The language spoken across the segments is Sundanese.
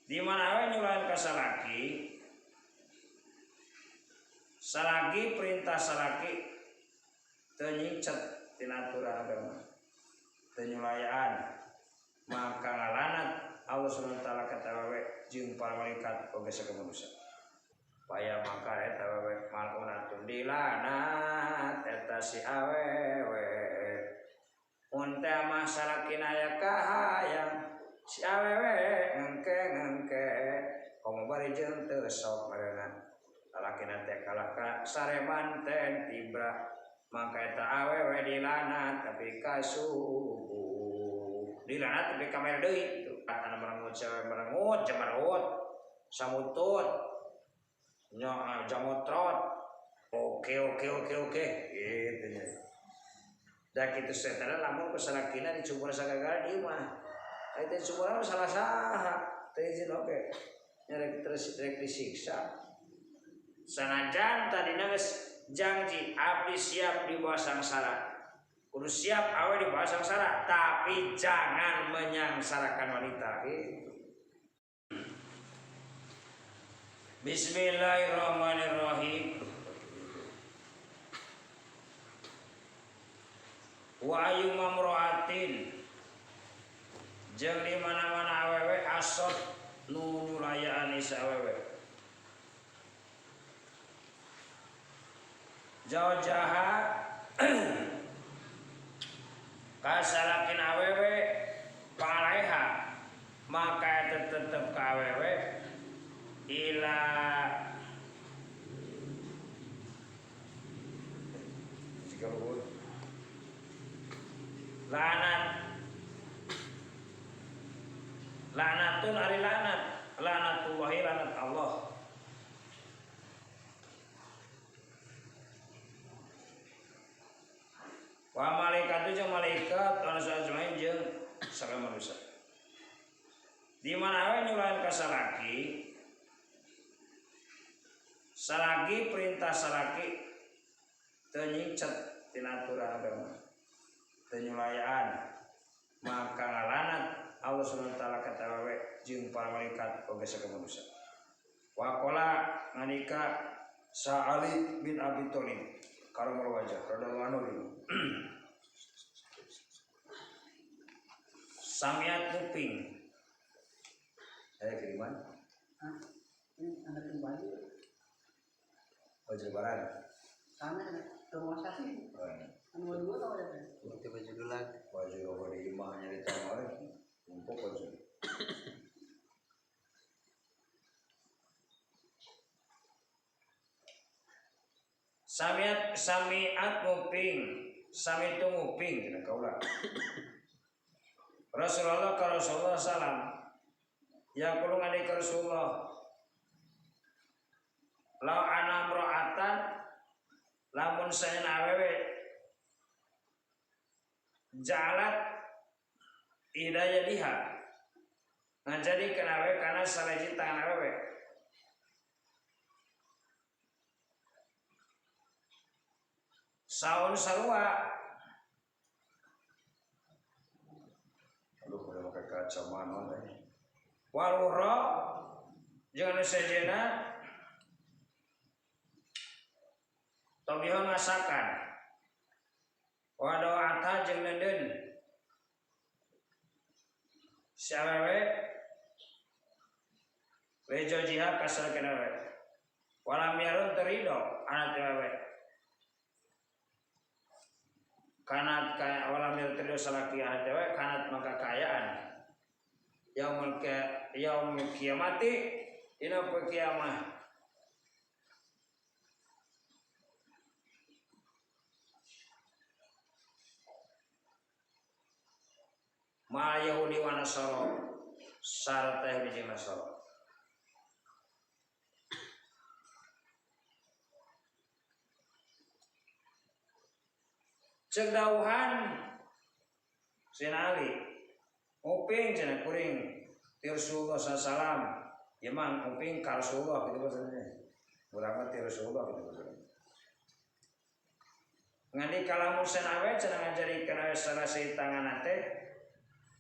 Di mana we nyulahan ka salaki, salaki perintah salaki teu nyingcet tina aturan agama, teu nyulayaan, maka ngalanat Allah Subhanahu wa taala ka awewe jeung para malaikat oge sagala manusia. Paya maka eta awewe malunatun dilanat eta si awewe. Mun teh mah salakina aya kahayang si awewe ngengke-ngengke komo bari jeung teu sok bareuna. Salakina teh kalah ka sare banten tibra maka eta awewe dilanat tapi ka subuh. Dilanat tapi ka mere deui tuh. Kana merengut cewek merengut jamarut samutut nya jamotrot. Oke oke oke oke gitu nya. Da kitu setan lamun ku salakina dicubur sagagara di imah. Ai teh dicubur salah saha teh izin oke. Nya rek terus rek disiksa. Sanajan tadina geus janji abdi siap di bawah sangsara. Kudu siap awe di bawah sangsara, tapi jangan menyangsarakan wanita gitu. Bismillahirrahmanirrahim. Wa ayyuma imra'atin jeung di mana-mana awewe asot nu nyulayaan isa awewe. Jaujaha kasalakin awewe paleha maka eta tetep ka awewe ila jika luhur lanat lanatun ari lanat lanatullahi lanat Allah. Wa malaikatu jeung malaikat manusia ajmain jeung sagala manusia. Di mana we nyulahan ka salaki, salaki perintah salaki teu nyingcet tina aturan agama, teu nyulayaan, maka ngalanat Allah Subhanahu wa taala ka awewe jeung para malaikat oge sagala manusia. Wa qala ngandika Sa Ali bin Abi Thalib karamallahu wajah radhiyallahu anhu. Samiat kuping. Saya kiriman. Hah? Ini anak kembali. Baju lebaran. Sana anak rumah sakit. Oh, iya. Anu dua tau ya, Pak? Itu baju gelag. Baju rokok di imah nyari tahu lagi. Numpuk baju. Samiat samiat nguping, sami itu nguping cenah kaula. Rasulullah ka Rasulullah salam. Ya kulo ngandika Rasulullah. La ana mra'atan lamun saena awewe jalat hidayah diha ngajadikeun awewe kana salajeng tangan awewe. Saun sarua. Aduh, udah pakai kacamata teh. Waluro jeung anu sejenna tobihon masakan. Wadoata jeung neundeun. Si awewe lejo jihad ka salakina awewe. Walam yarun teu ridho anak teh awewe. Kanat kaya walam yarun teu ridho salaki anak teh awewe kanat maka kaayaan. Yaumul yaumul kiamati dina poe kiamah. Ma Yahudi wa Nasara sarta Yahudi jeung Nasara. Ceuk dawuhan Sayyidina Ali nguping cenah kuring ti Rasulullah sallallahu alaihi wasallam. Ieu mah nguping ka Rasulullah kitu maksudnya. Urang mah ti Rasulullah kitu maksudnya. Ngandika lamun cenah we cenah ngajarikeun awe salah sahiji tanganna teh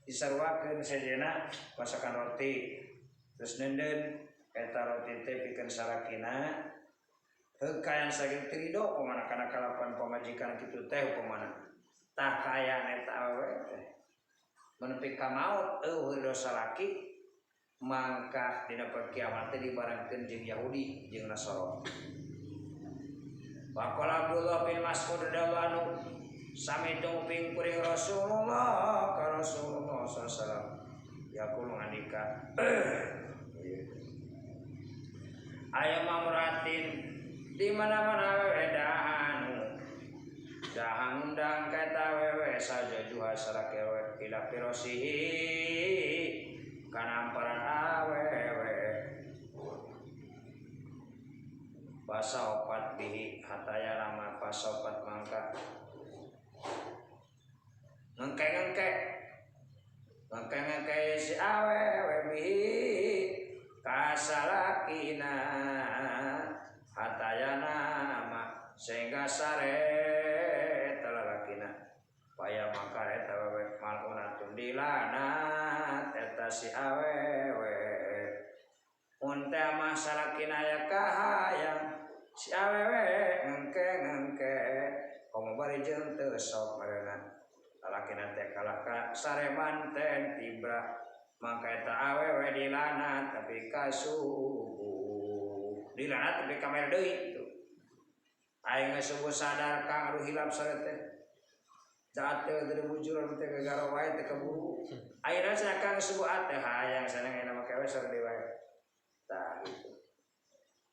disaruakeun sejenna masakan roti. Terus nenden eta roti teh pikeun salakina heuh kaayaan sakitu teu ridho kumaha kana kalakuan pamajikan kitu teh kumaha. Tah kaayaan eta awewe teh menepi ka maut eueuh ridho salaki mangka dina poe kiamat teh dibarengkeun jeung Yahudi jeung Nasara. Waqala Abdullah bin Mas'ud radhiyallahu anhu sami tungping kuring Rasulullah ka Rasulullah sallallahu alaihi wasallam yaqulu ngandika aya mamratin di mana-mana wewe dahanu dahang undang ka eta wewe sajajuha salaki wewe ila firasihi kana amparan awewe basa opat bihi hataya lama basa opat mangka ngengke-ngengke ngengke-ngengke si awewe bihi kasalakina hataya nama sehingga sare talalakina paya mangka eta wewe malunatun dilanat eta si awewe mun teh mah salakina aya kahayang si awewe ngengke-ngengke komo bari jeung teu sok bareuna lalakina teh kalah ka sare manten tibra mangka eta awewe dilanat tapi ka subuh dilanat tapi ka mere deui kitu aing geus subuh sadar kang aduh hilap sare teh da teu dari bujur teh gagaro wae teh keburu ayeuna cenah kang subuh teh hayang sanang enak make we sare deui wae tah gitu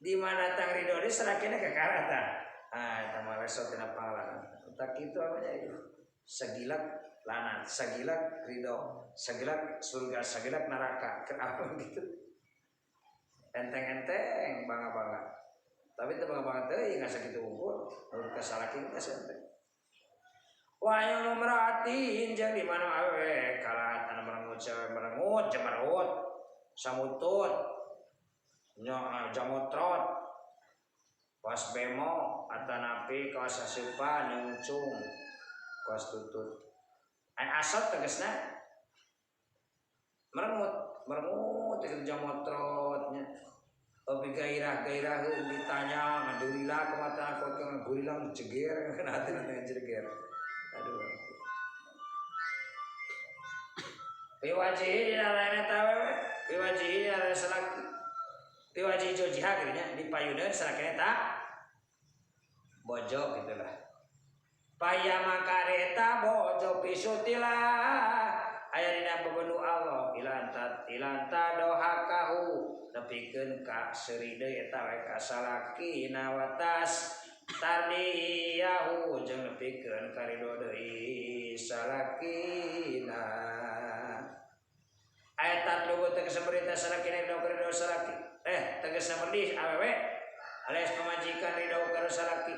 di mana tang ridho deui salakina kakara tah ah eta mah resot tina panglanan tah kitu apanya itu sagilak lanat sagilak ridho sagilak surga sagilak neraka kenapa gitu enteng-enteng bangga-bangga tapi teu bangga-bangga teuing nggak sakitu unggul menurut kasalaki geus enteng wa ayu mratin jeung di mana awewe kalah anu merengut cewek merengut jemerut samutut nya jamotrot was bemo atanapi kawas asupan nyungcung kawas tutut ai asot tegasna merengut merengut itu jamotrotnya tapi gairah-gairah ditanya ngadurila ke mata aku ke ngagurilang ceger kana hati nanti ceger aduh piwajihi dina lain eta wewe piwajihi dina lain salaki piwajihi jojiha kitu nya dipayuneun salakina eta bojo gitulah paya maka eta bojo pisutilah aya dina bebendu Allah ilanta ilanta dohakahu nepikeun ka seuri deui eta we ka salakina watas tardiyahu jeung nepikeun ka ridho deui salakina eta lugu tegas berita salakina ridho ka ridho salaki tegas merdih awewe alias pamajikan ridho ka salaki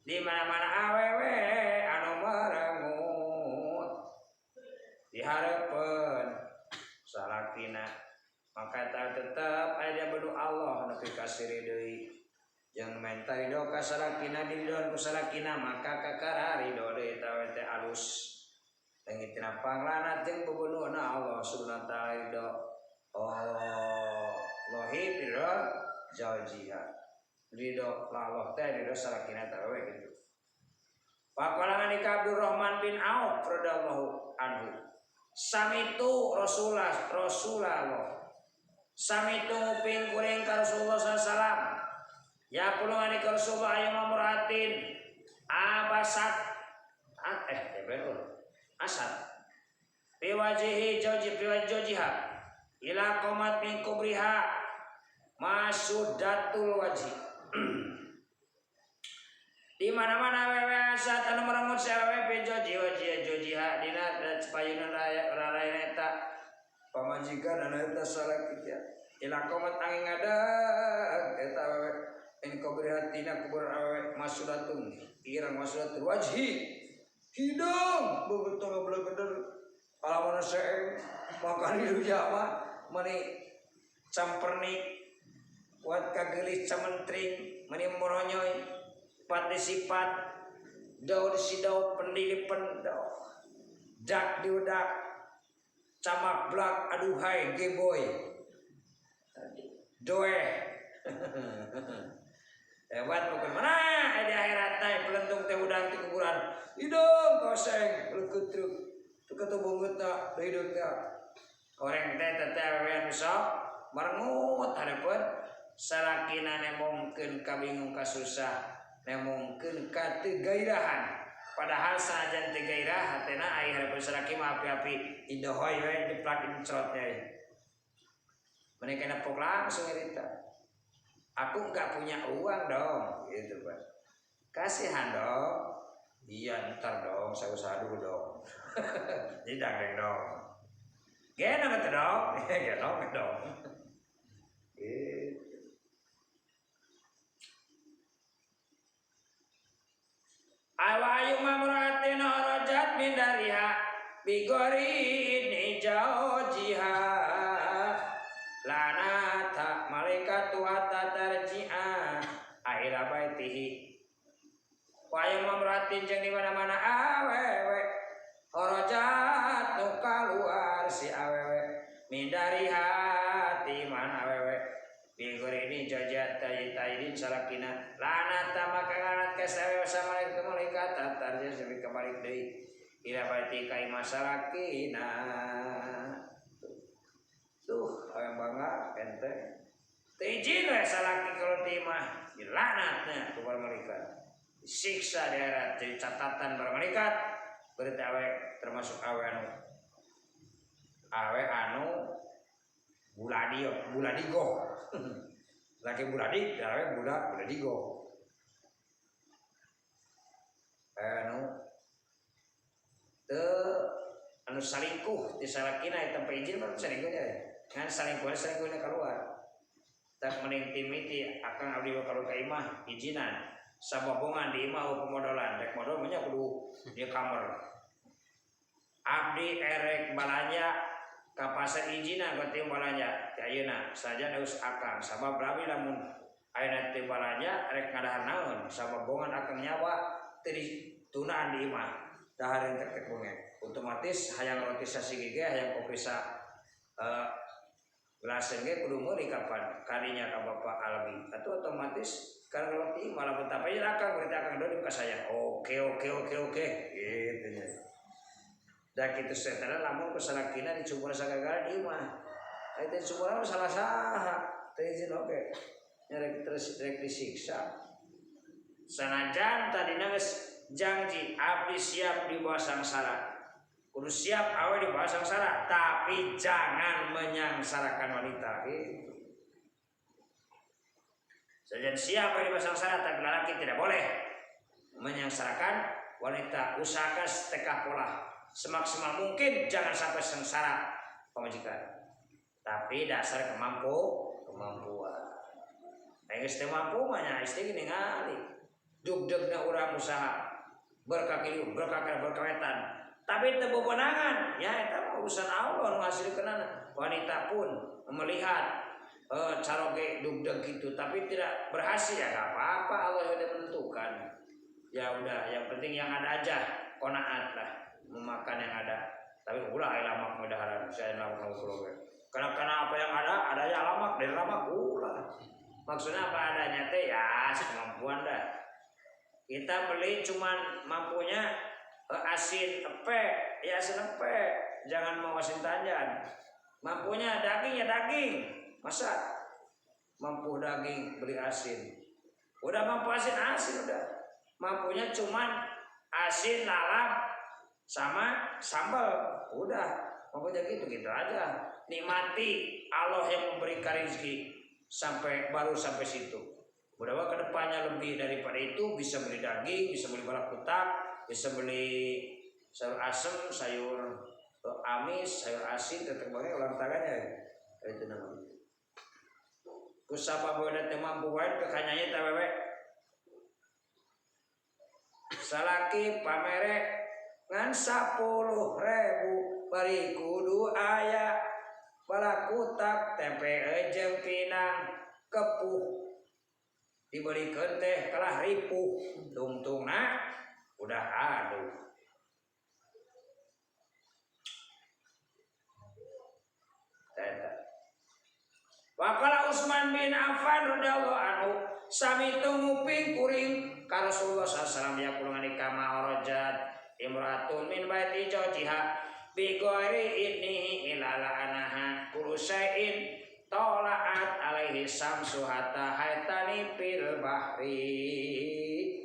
di mana-mana awewe anu merengut dihareupeun salakina maka eta tetep aya bedu Allah nepi ka siri deui jeung menta ridho ka salakina diridhoan ku salakina maka kakara ridho deui eta we teh alus leungit tina panglanat jeung bebenuhna Allah subhanahu wa taala ridho oh lohi ridho zaujiha ridho Allah teh ridho salakina teh we gitu. Faqala nganika Abdurrahman bin Auf radhiyallahu anhu samitu Rasulullah Rasulullah samitu nguping kuring ka Rasulullah sallallahu alaihi wasallam ya kulo nganika Rasulullah aya mamuratin abasat asad piwajihi jauji piwajiha ila qomat min kubriha masudatul wajhi di mana-mana wewe asad anu merengut sawewe pi joji wajhi jojiha dina payunan raraya eta pamajikan anu eta salaki teh ila qomat angin ngadag eta wewe in kubriha tina kubur awewe masudatun irang masudatul wajhi hidung begitu ngeblegeder palawan seeng makan hidup jama meni campernik kuat kagelis camentring meni moronyoy pat disipat daun sidau pendili pendau dak diudak Camak blak aduhai geboy. Doe. Hebat bukan mana di akhirat teh pelentung teh udang ti kuburan. Hidung koseng leukeut truk. Teu ketubungeutna hideung teh. Koreng teh teh awewe anu sok merengut hareupeun salakina nemongkeun kabingung kasusah, nemongkeun ka teu gairahan. Padahal sanajan teu gairah hatena ai hareupeun salaki mah api-api indohoy we diplak incerotnya. Mereka nepok langsung cerita. Aku nggak punya uang dong, gitu Pak. Kasihan dong. Iya ntar dong, saya usaha dulu dong. Jadi daging dong. Genong itu dong, genong dong. Gitu. Awayu mamratin harajat min dariha bigorini jaujiha lanata malaikat hatta tarji'a aila baitihi. Wayu mamratin jeung di mana-mana awewe harajat nu kaluar si awewe min dariha ti mana awewe bigorini jaujiha tayin salakina lanata maka ngarat ka sawewe sama malaikat tarji'a sampai kebalik deui ila baiti ka imah salakina. Tuh, yang bangga ente. Teu izin we salaki kalau ti imah dilaknatna ku para malaikat. Disiksa di akhirat jadi catatan para malaikat berarti awe termasuk awe anu buladio, buladigo. Laki buladik, awe buladigo. Anu teu anu salingkuh ti salakina eta tanpa izin mah salingkuhnya. Ngan salingkuhna keluar. Tak mending timiti akang abdi kalau ka imah izinan. Sababongan di imah pemodolan, rek modal mah nya kudu di kamar. Abdi erek balanja ka pasar izinan ka tim balanja ti ayeuna saja geus akang sabab rami lamun ayeuna teu balanja rek ngadahar naon sababongan akang nyawa teu ditunaan di imah. Dahar tek-tek bengek. Otomatis hayang roti sasigi ge hayang kopi sa gelasen ge kudu meuli kapan kadinya ka Bapak Albi. Atuh otomatis karena roti malah betapa ya akang berarti akang dolim ka saya. Oke oke oke oke gitu nya. Da kitu setana lamun ku salakina dicubur sagagala di imah. Ai teh dicubur salah saha teu izin oge. Nya rek terus rek disiksa. Sanajan tadina geus janji abdi siap di bawah sangsara. Kudu siap awe di bawah sangsara, tapi jangan menyangsarakan wanita gitu. Sajan siap awe di bawah sangsara, tapi lelaki tidak boleh menyangsarakan wanita. Usahakan setengah pola semaksimal mungkin jangan sampai sengsara pamajikan. Tapi dasar kemampuan. Aing geus teu mampu mah nya istri ningali. Dugdegna urang usaha berkaki berkaki berkawetan. Tapi teu bebenangan, ya eta mah urusan Allah nu ngasilkeunana. Wanita pun melihat caroge dugdeg gitu, tapi tidak berhasil ya enggak apa-apa, Allah yang menentukan. Ya udah, yang penting yang ada aja, qanaat lah, memakan yang ada. Tapi ulah aya lamak mah daharan, saya lamak lamak we. Karena apa yang ada, adanya lamak, dari lamak ulah. Maksudnya apa adanya teh ya sekemampuan dah. Kita beli cuman mampunya asin epe, ya asin epe, jangan mau asin tanjan. Mampunya daging ya daging, masa mampu daging beli asin? Udah mampu asin asin udah. Mampunya cuman asin lalap sama sambal, udah. Mampunya gitu gitu aja. Nikmati Allah yang memberikan rezeki sampai baru sampai situ. Mudah-mudahan kedepannya lebih daripada itu, bisa beli daging, bisa beli balap kutak, bisa beli sayur asem, sayur amis, sayur asin, tetep banget ulang tangannya. Itu namanya. Kusapa boga teu mampu wae kekanyanya teh wewe. Salaki pamere ngan 10.000 bari kudu aya balakutak tempe jeung pinang kepuh. Dibelikeun teh kalah ripuh tungtungna udah aduh. Utsman bin Affan radhiyallahu anhu sami nguping kuring ka Rasulullah sallallahu alaihi wasallam yaqulu ngendika ma kharajat imra'atun min baiti zawjiha bi ghairi idnihi illa la'anaha kullu syai'in tala'at alaihi syamsu hatta haitani fil bahri.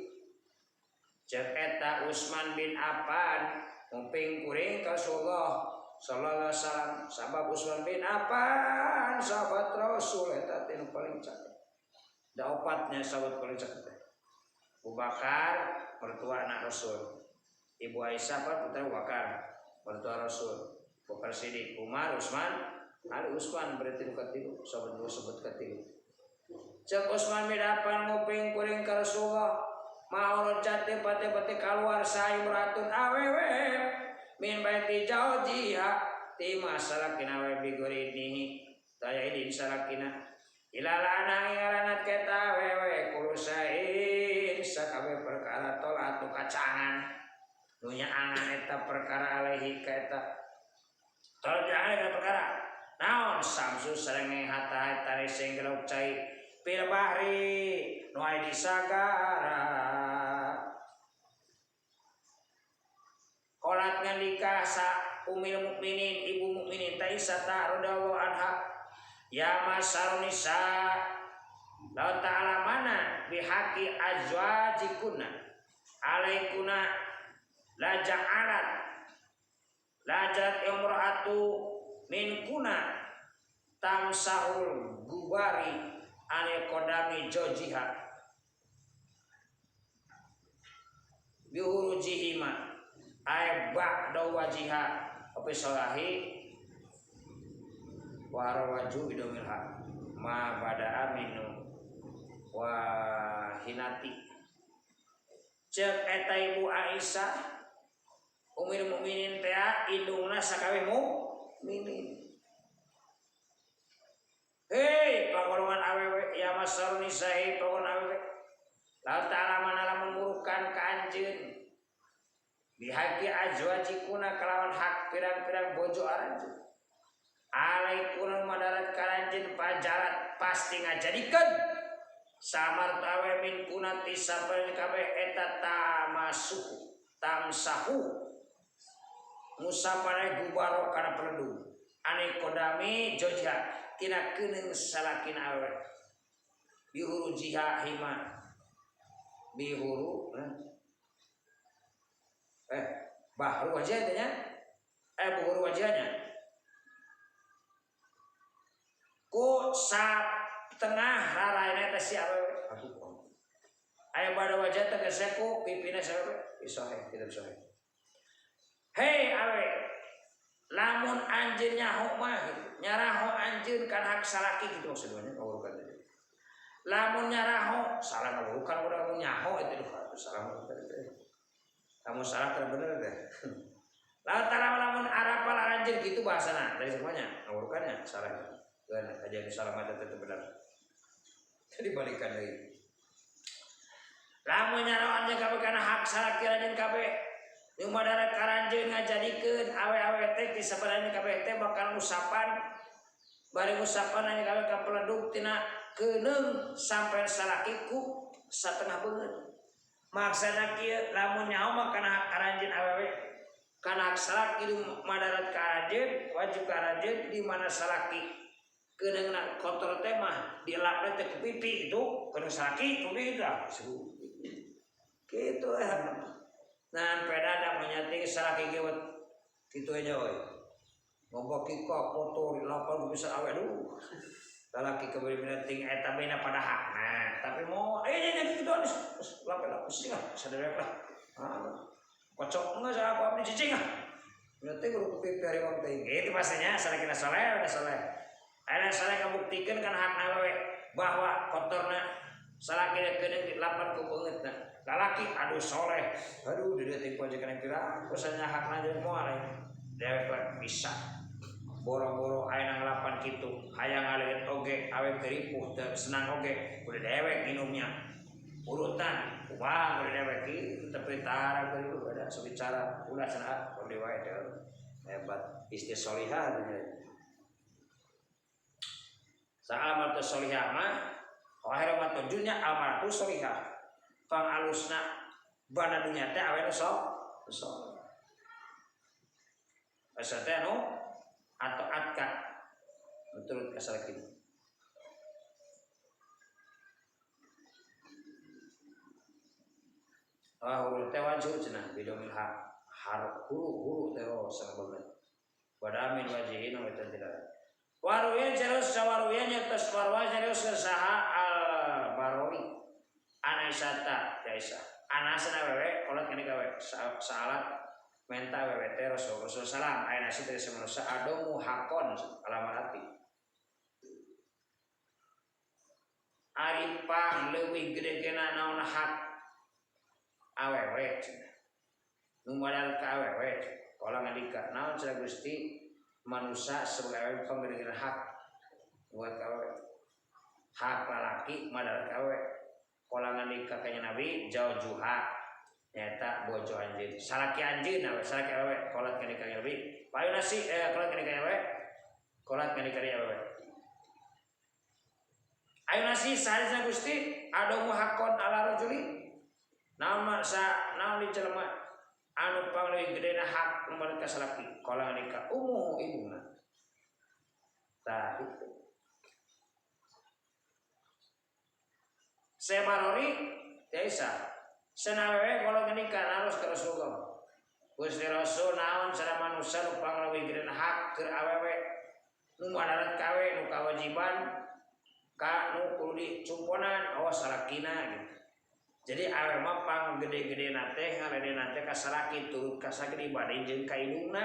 Cek eta Utsman bin Affan nguping kuring ka Rasulullah sallallahu alaihi wasallam, sabab Utsman bin Affan sahabat Rasul eta teh nu paling cakep. Da opatnya sahabat paling cakep teh. Abu Bakar mertua anak Rasul. Ibu Aisyah apa putra Abu Bakar mertua Rasul. Abu Bakar Siddiq, Umar, Utsman, Ali. Utsman berarti nu katilu, sahabat nu sebut katilu. Cek Utsman bin Affan nguping kuring ka Rasulullah ma kharajat pate-pate kaluar saha imra'atun awewe min baiti zawjiha ti masalakina awewe bi ghairi idnihi taya idin salakina illa la'ana ngaranat kita awewe kullu syai'in sakabeh perkara tolatu kacangan nu nyaangan eta perkara alaihi ka eta tolak kana perkara naon samsu sareng hatta hatta sing gelok cai fil bahri nu aya di sagara. Qolat ngandika sa umil mukminin ibu mukminin Aisyah radhiyallahu anha ya masyarun nisa la ta'ala mana bihaqi azwajikunna alaikuna la ja'alat la ja'alat imra'atu minkuna tamsahul gubari ane kodami jojiha bihurujihima ay ba'da wajiha apa solahi wa rawaju bidomilha ma bada aminu wa hinati. Cek eta ibu Aisyah umil mukminin teh indungna sakabeh mukminin. Hei pagolongan awewe ya masarun nisa'i pagolongan awewe la ta'ala mana lamun murukan ka anjeun bihaqi azwajikuna kalawan hak pirang-pirang bojo aranjeun alaikuna madarat karanjeun pajarat pasti ngajadikeun samar tawe min kuna ti sapeun kabeh eta tamasuhu tamsahu musapane gubaro kana peledung ane kodami jojha tina keuneung salakina awewe bihuru jiha hima bihuru bahru wajahnya buhuru wajahnya ku satengah raraina teh si awewe aya pada wajah tegese ku pipina si awewe isohe kitab sohe. Hei awewe lamun anjeun nyaho mah nyaraho anjeun kan hak salaki gitu maksudnya ngawurukan tadi. Lamun nyaraho salah ngawurukan udah lamun nyaho itu salah ngawurukan. Kamu salah terbener deh. Lantaran lamun arapal aranjeun gitu bahasana dari semuanya ngawurukannya salah. Geuna aja nu salah mah teu bener. Jadi balikan deui. Lamun nyaraho anjeun kabeh kana hak salaki anjeun kabeh nu madarat karanjeun ngajadikeun awe-awe teh ti sabarana kabeh teh bakal ngusapan bari ngusapan anjeun kabeh ka peledug tina keuneung sampai salaki ku satengah beungeut. Maksana kieu lamun nyaho mah kana hak aranjeun awewe kana hak salaki di madarat ka aranjeun wajib ka aranjeun di mana salaki keuneungna kotor teh mah dielapna teh ku pipi itu keuneung salaki ku pipi tah kitu eh. Nah peda da menyating salaki ge kitu aja we ngobok ka kotor dilapan bisa awe duh lalaki keberi ting eta bena pada hakna tapi mau jadi gitu anis lapel pusing ah sadewek lah kocok enggak salah aku abdi cicing ah nanti kudu kupi hari waktu itu pastinya salakina soleh udah soleh ada soleh kabuktikeun kan hakna we bahwa kotorna salakina keuneung lapan ku beungeutna lalaki aduh soleh aduh di dieu ting pajekan pira kusanya hakna jeung moal dewek bisa boro-boro aya ngelapan kitu hayang ngaleut oge awe keripuh teu senang oge udah dewek minumnya urutan kumaha udah dewek kitu tapi tara keripuh ada sebicara ulah cenah kudu wae teh hebat istri solihah. Sa almaratu sholihah mah akhir mah dunya almaratu sholihah. Pangalusna bana dunya teh awewe so. Asa teh anu atau atka menurut kasalakin. Ah huru teh wajib cenah bidomil hak har huru teh oh sangat banget. Wadamin wajihin wa tidak. Waruyan serius sawaruyan tos warwa serius saha al baroi anaisata Aisyah. Anasana wewe kolot ngene gawe salat menta wewe teh Rasul salam aya nasi teh manusia adomu hakon alamarati. Ari pang leuwih gede-gedena naon hak awewe cenah. Nu modal ka awewe kala ngadika naon cenah Gusti manusia sebagai awewe pang gede-gedena hak buat awewe. Hak lalaki modal ka awewe. Kala ngadika ka Nabi jaujuha nyata bojo anjeun salaki anjeun awe salaki awewe kolat ngadika ka Nabi payu nasi kolat ngadika awewe kolat ngadika awewe ayu nasi saha Gusti adomu hakon ala rajuli naon sa naon di jelema anu pangleuwih gedena hak nu ka salaki kala ngadika umuhu ibuna tah itu semarori desa senawewe kalau ngenikah harus ke Rasulullah. Gusti Rasul naon sana manusia nu pangleuwih gedena hak keur awewe nu madarat kawe nu kawajiban ka nu kudu dicumponan oh salakina gitu. Jadi awewe mah pang gede-gedena teh ngaledena teh ka salaki turut ka salaki dibanding jeung ka indungna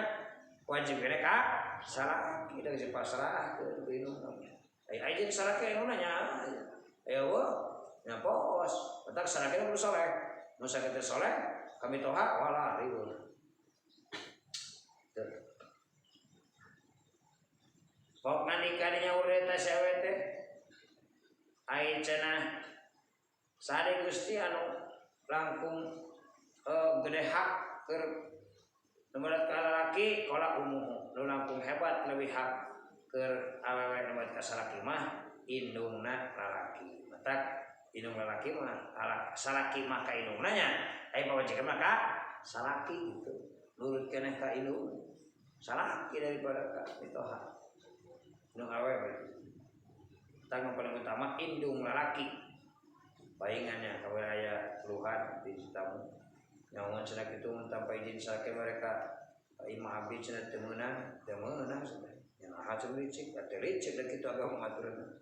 wajib gede ka salaki da geus pasrah ke indungna. Aya jeung salaki indungna nya aya eueuh nya poos batak salaki kudu soleh. Nu sakit soleh kami toha wala ribut. Pok ngandika dinya ureta sawe teh ai cenah sade Gusti anu langkung gede hak keur nu ka lalaki kala umuhu nu langkung hebat leuwih hak keur awewe nu ka salaki mah indungna lalaki. Matak indung lalaki mah salaki mah ka indungna nya ai pamajikan mah ka salaki gitu nurut keneh ka indung salaki daripada ka mitoha indung awewe tanggung paling utama indung lalaki paingannya ka aya keluhan di tamu nyaungan cenah kitu mun tanpa izin salaki mereka imah abdi cenah teu meunang cenah nya naha cenah licik atuh licik da kitu agama ngaturna.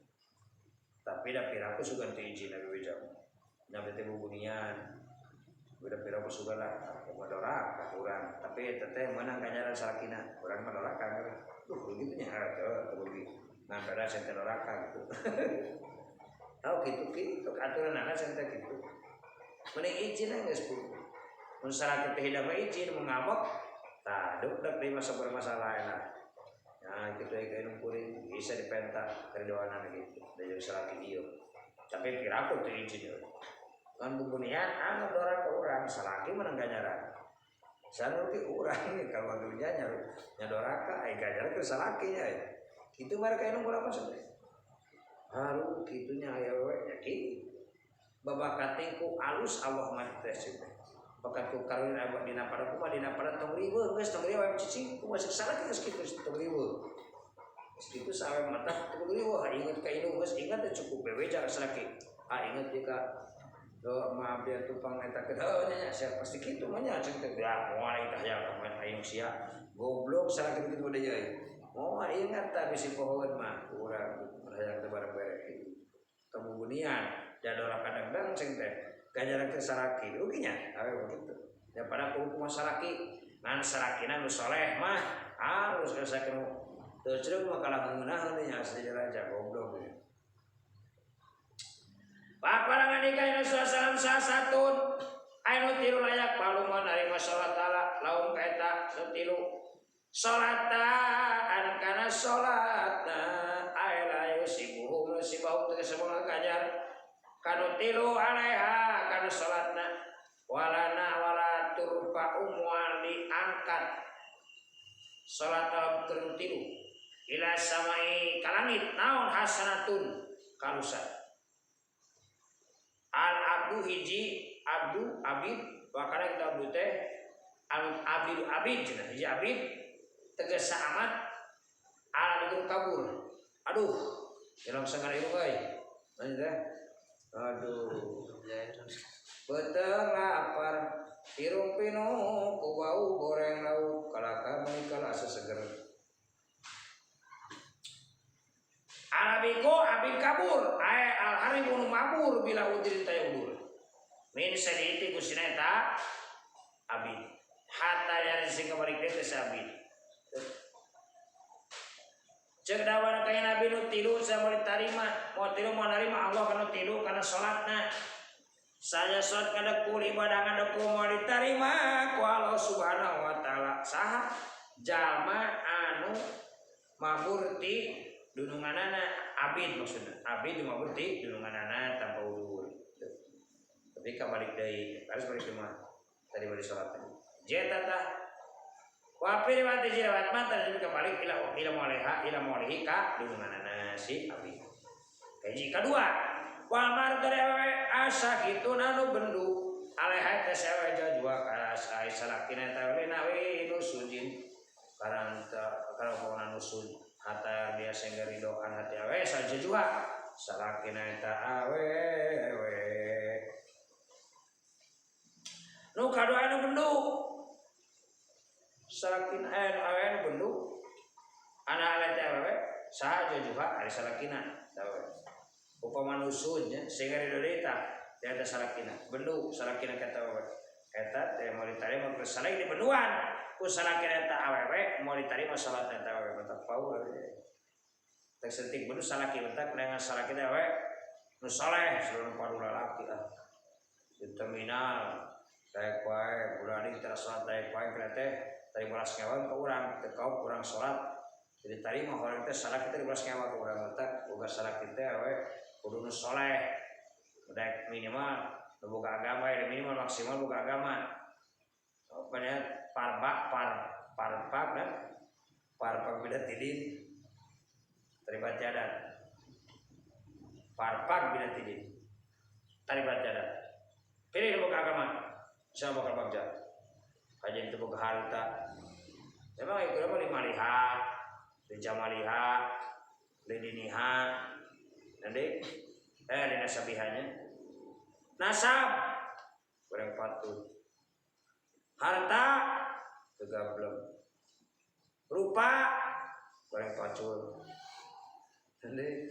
Tapi da piraku sugan teu izin abi wejamu. Nya teh bubunian. Udah piraku sugan lah kumaha doraka urang. Tapi eta teh meunang ganjaran salakina. Urang mah doraka kan. Duh kitu nya teu rugi. Ngan pada sing teh doraka gitu. Tau kitu kitu aturanana sing teh kitu. Mending izin geus puguh. Mun salaki teh hidang mah izin mun ngamuk tah duk-duk deui masa bermasalah enak. Nah, gitu ya kayak kuring bisa dipenta kerdoanan gitu. Da jadi salaki ieu. Tapi piraku teu izin euy. Kan bubunian anu doraka urang salaki menang ganjaran. Sanuki urang nih kalau dunya nya doraka ai ganjaran ke salaki nya. Kitu mereka anu urang mah teh. Haru kitunya aya we nya kitu. Babakating ku alus Allah mah teh teh. Bakat ku karunia abah dina pada kumaha dina pada tong riweuh geus tong riweuh cicing kumaha salaki geus kitu tong riweuh. Geus kitu sawe mata tong riweuh inget ka indung geus inget teh cukup bebeja ka salaki. Ah inget deui ka do maaf dia tupang eta ke heuh nya sia pasti kitu mah nya cing teh ya moal tah ya ka aing sia goblok salaki kitu deui euy. Moal inget tah bisi pohoeun mah urang hayang teh bareng bere kitu. Tong bubunian da doraka dangdang cing teh ganjaran ke salaki ruginya awe begitu daripada kudu salaki ngan salakina nu soleh mah halus ka salaki nu teu cereu mah kalah ngeunaheun nya asli raja goblok ya. Paparangan nikah Rasulullah sallam sasatun anu tilu layak paluman ari masalah taala laum ka eta tilu salatan kana salatna ay la yusibuhu musibahu tegas ganjar kanu tilu alaiha kana salatna walana wala turfa umual diangkat salat dalam keur tilu ila samai ka langit naon hasanatun kalusan al abdu hiji abdu abid wakana kita abdu teh al abdu abid cenah hiji abid tegas amat al abdu kabur aduh dalam sangar ieu euy lanjut teh aduh beuteung lapar irung pinuh ku bau goreng lauk kalaka meuni kala asa seger alabiko abid kabur ae al harimu mabur bila udin tayudur min saditi kusina eta abid hatta yang sing kabalik teh sabid cek dawan kaya nabi nu tilu saya tarima mau tilu mau narima Allah kana tilu kana salatna saya salat kada kul ibadah kada ku mau ditarima ku Allah Subhanahu wa taala saha jalma anu mabur ti dununganana abid maksudna abid mabur ti dununganana tanpa udur tapi kabalik deui harus balik mah tadi balik salat jeta tah wa fi riwayat riwayat mah tadi kabalik ila ila mauliha ila maulihi ka dununganana si abid kaji kadua wa mar asa kitu anu bendu alaiha teh sawe jajua ka sai salakina ta nawi nu sujin karanta karana nu sujud hatta dia sehingga ridokan hati awe sajajua salakina eta awewe nu kadua anu bendu salakina awe anu bendu ana alaiha awewe saha jajua ari salakina awewe upama nusudnya sehingga ridho ta eta salakina bendu salakina kata awewe eta teh mau ditarima ku salaki di benduan ku salakina eta awewe mau ditarima salat eta awewe mata paur teh setik bendu salaki bentak dengan salaki teh awewe nu saleh selalu padu lalaki ah di terminal daek wae budak teh salat daek wae teh tadi balas ngewa ka urang teu kaop urang salat jadi tarima horeng teh salaki teh dibalas ngewa ka urang bentak boga salaki teh awewe kudu nu soleh udah minimal boga agama ya minimal maksimal boga agama pokoknya parpak par parpak kan parpak beda tidin terlibat adat parpak beda tidin terlibat adat pilih boga agama siapa bakal bagja kajian itu boga harta memang itu mah lima liha lijamaliha lidiniha nanti dinasabihanya nasab kurang patut harta tegablem rupa goreng pacul nanti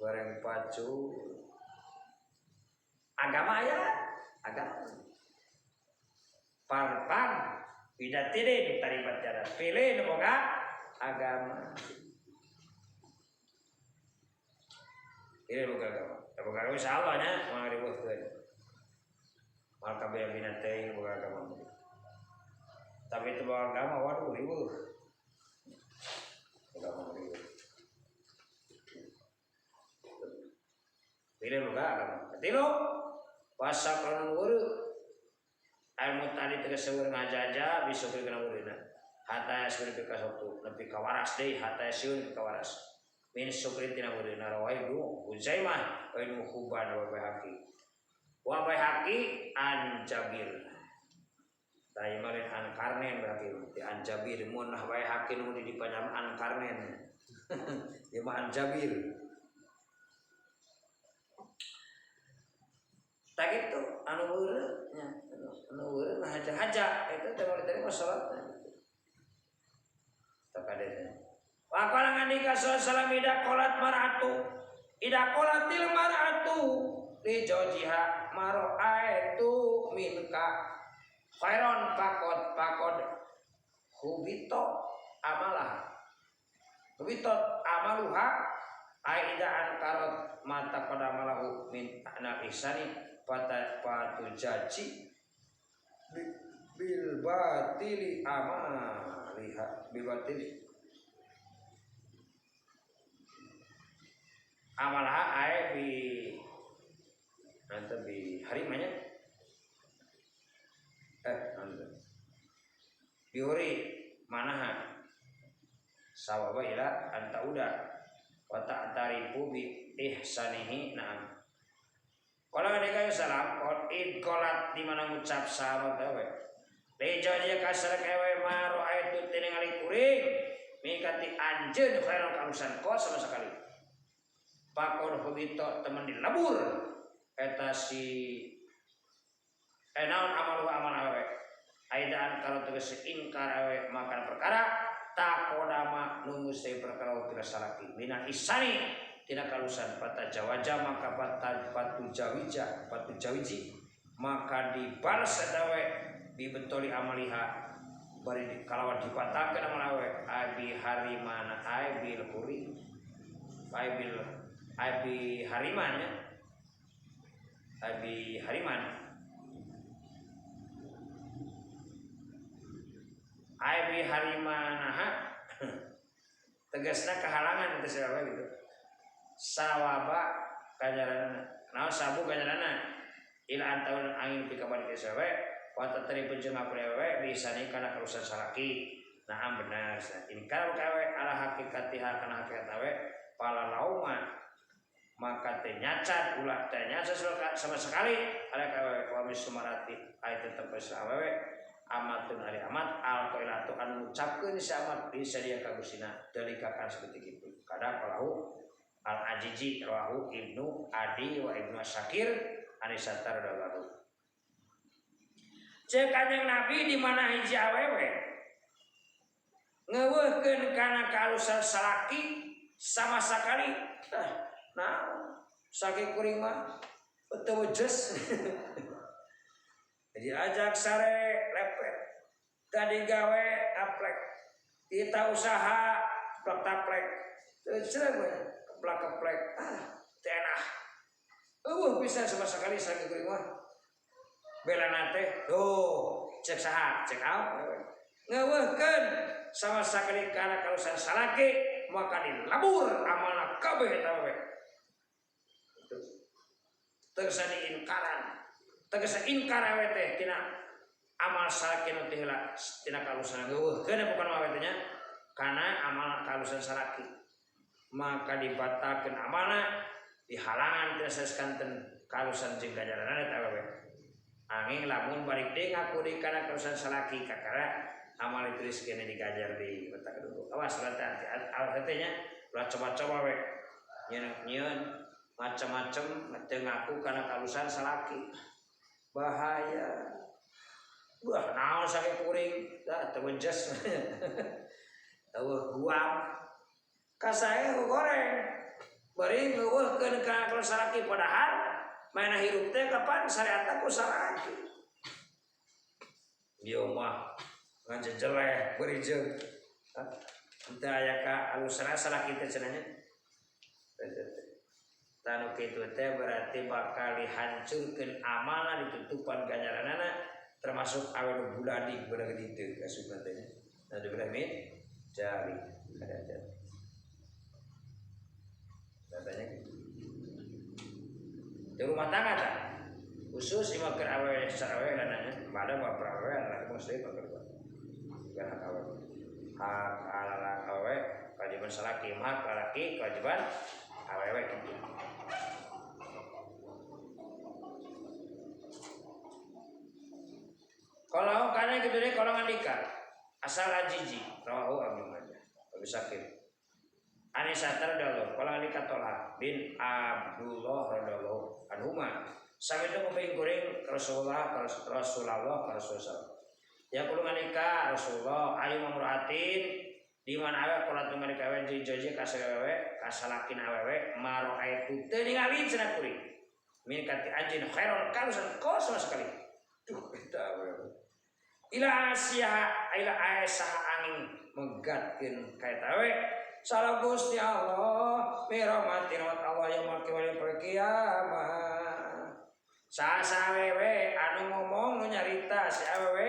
goreng pacul agama ya agama parpan tidak tidak taribat jalan pilih boga agama ini boga agama. Boga agama insyaallah nya moal ributkeun. Moal kabeh bina teuing boga agama. Tapi itu boga agama waduh riweuh. Boga agama riweuh. Pilih boga agama. Katilu wasakron weureuh. Ilmu tadi tegas seueur ngajaja bisa kana weureuhna. Hatta seueur ka waktu nepi ka waras deui hatta seueur ka waras. Min sukrin tina weureuhna rawahu Huzaimah wa Ibnu Hibban wa Baihaqi wa Baihaqi an Jabir taymarin an Karnen berarti ti an Jabir mun nah Baihaqi nu di dipanjang an Karnen ieu mah an Jabir tah kitu anu weureuh nya anu weureuh mah haja-haja eta teh mun diterima salatna tah kadenya Waqala ngandika sallallahu ida qolat mar'atu ida qolatil mar'atu li zawjiha mar'aitu minka khairon faqad faqad hubito amalah hubito amaluha ai ida ankarat mata qad amalahu min anal ihsani patujaji bil batili amaliha bil batili amalah ae bi nanti bi harimanya nanti bihuri manaha sawa Sawaba ila antauda wa ta'tarifu bi ihsanihi. Na'am. Kalau mereka salam id kolat di mana ngucap sahabat awe. Lejo dia kasar kewe maro aitu tingali kuring mikati anjeun khairan kalusan ko sama sekali. Pakon hubito teman dilebur eta si naon amal amal awe. Aidaan kalau tegas ingkar awe makan perkara takodama nunggu sei perkara tidak salaki mina isani tidak kalusan pata jawaja maka pata patu jawija patu jawiji maka dibalas awe dibetoli amaliha bari kalawan dipatakeun amal awe abi harimana aibil huri aibil abi hariman ya abi hariman abi harimanaha tegasna kehalangan itu siapa gitu sawaba ganjaranna naon sabu ganjaranna ila antaun angin pika balik sawe wa tatri jeung aprewe bisane kana karusan salaki. Naam benar ini kalau kawe ala hakikatiha kana hakikat awe pala lauma maka teh nyacat ulah teh nyacat sama sekali ala kawe wa misumarati aya tetep awewe amatun ari amat al qailatu anu ngucapkeun si amat bisa dia ka Gustina dalika seperti itu kada qalahu al ajiji rawahu Ibnu Adi wa Ibnu Syakir Anisatar radhiyallahu. Cek kanjeng Nabi di mana hiji awewe ngeuweuhkeun kana kaalusan salaki sama sekali. Nah, sakit kuring mah teu wejes. Jadi ajak sare lepet. Tadi gawe aplek. Kita usaha plek taplek. Teu we keplak-keplek. Ah, teu enak. Eueuh bisa sama sekali sakit kuring mah. Bela teh, tuh cek saha, cek aw. Ngeuweuhkeun sama sekali kana kalusan salaki maka dilabur amalna kabeh eta we. Tegesa diinkaran. Tegesa inkar awe teh tina amal salaki nu teh heula tina kalusan ngeuweuhkeun bukan awe teh nya kana amal kalusan salaki. Maka dibatalkeun amalna dihalangan tina saeskanten kalusan jeung ganjaranna eta awewe. Angin lamun balik deui ngaku deui kana kalusan salaki kakara amal itu kene digajar di otak dulu. Awas hati-hati awas teh nya ulah coba-coba we. Nyieun macam-macam teu ngaku kana kalusan salaki. Bahaya. Wah, naon sakit kuring, dah teu wejes. Eueuh guam. Kasae goreng. Bari ngeuweuhkeun kana kalusan salaki padahal mana hirup teh kapan syariatna ku salaki. Ieu mah ngajejeleh beri jeung teu aya ka alusna salaki teh cenah nya. Tanu kitu teh berarti bakal dihancurkeun amalna ditutupan ganjaranana termasuk awe nu buladi budak ditu kasupna teh nya. Nah Ibrahim jari ada aja. Katanya gitu. Di rumah tangga tak khusus imah keur awewe secara awewe lananya pada bapak awewe laki muslim bakal bukan hak awewe hak alalak awewe kewajiban salaki hak lalaki kewajiban awewe gitu. Kalau karena gitu deh kalau ngandika asal ajiji rawahu Abu Majah Abu Sakir Anis radhiyallahu kalau ngandika Tolha bin Abdullah radhiyallahu anhuma sampe itu nguping kuring Rasulullah Rasulullah Rasulullah ya kulo ngandika Rasulullah ayu mamraatin di mana awe kula teu ngandika awe joji ka sawewe ka salakin awewe maro aitu teu ningali cenah kuring min kati anjeun khairon kalusan kos sama sekali. Duh eta awewe ila Asia ila Aisyah angin megatkeun ka eta awe salah Gusti Allah mirahmati rahmat Allah yaumul kiamat. Sasa awewe anu ngomong nu nyarita si awewe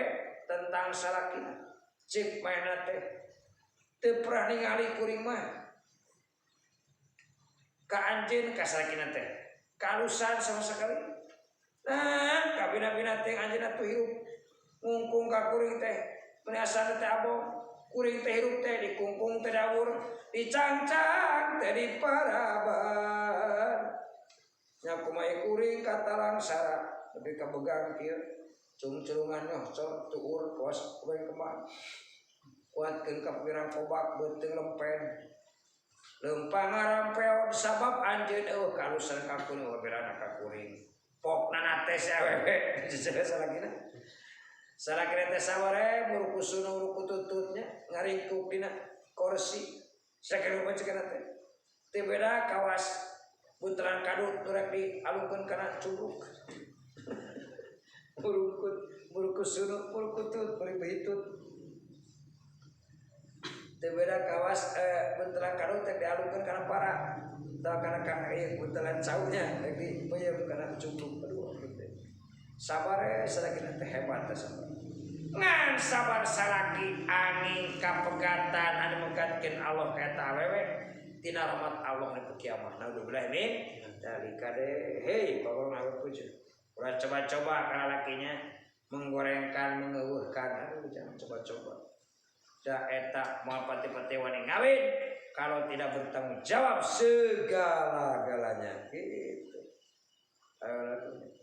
tentang salakina cik maena teh teu pernah ningali kuring mah ka anjeun ka salakina teh kalusan sama sekali. Nah kabina-bina teh anjeunna tuh hirup ngungkung ka kuring teh meni asana teh abong Kuring teh hirup teh dikungkung teh dawur, dicangcang teh diparaban. Nya kumaha kuring katalangsara nepi ka begang kieu. Cung-curungan nyoh cor tuur pos kuring kembang. Kuatkeun ka pirang kobak beuteung lempen. Leumpang ngarampeod sabab anjeun eueuh kalusan ka kuring eueuh berana ka kuring. Pokna teh si awewe salakina. Salakina teh saware murukusuna urukutututnya ngaringkuk dina kursi. Sakieu cekana teh. Teu beda kawas buntelan kadut nu rek dialungkeun kana curug. Murukut murukusuna murukutut bari behitut. Teu beda kawas buntelan kadut rek dialungkeun kana para. Tah kana ka ieu buntelan caunya rek dipeuyeum kana curug. Aduh teh. Sabare salakina teh hebat teh sabar. Ngan sabar salaki angin kapegatan anu megatkeun Allah ka eta awewe tina rahmat Allah di kiamah. Naudzubillah min dzalika deh. Hei, pokokna awewe puja. Ulah coba-coba kana lakinya menggorengkan, mengeuweuhkan. Aduh, jangan coba-coba. Da eta moal pati-pati wani ngawin kalau tidak bertanggung jawab segala-galanya gitu. Ayo lakukan.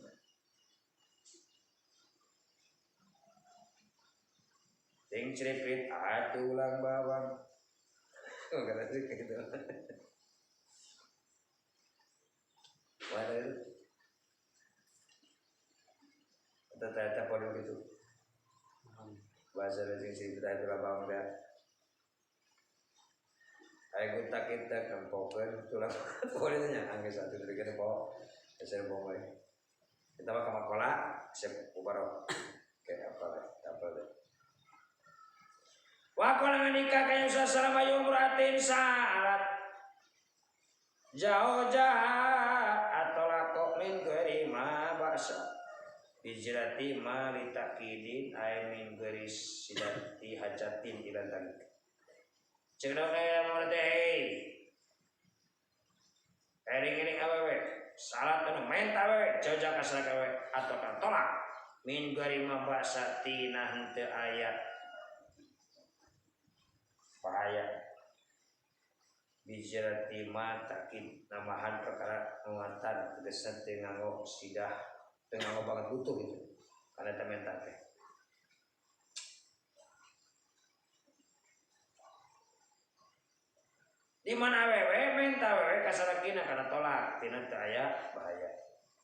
Ting ceripit tulang bawang. Oh, kata sih kayak gitu. Wah, itu. Ternyata pada gitu. Bahasa dari sing ceripit tulang bawang dah. Ayo kita kita kempokeun tulang boleh nya angge satu dari kita po. Saya bawang bae. Kita mah kamakola sep ubaro. Kayak apa lah, apa deh. Wa qala nikah ka Yusuf salama yumratin salat jauh jaha atau lako min ghairi ma ba'sa bijrati ma litakidin ay min ghairi sidati hajatin ila dalik. Cek dong kaya mau teh. Ering-ering awewe salat anu menta awewe jauh jaha ka salat awewe atau ka tolak min ghairi ma ba'sa tina henteu aya bahaya bijrati ma takid namahan perkara nguatan tegasna teu nganggo sidah teu nganggo banget butuh gitu karena eta menta teh di mana awewe menta awewe ka salakina kana tolak tina teu aya bahaya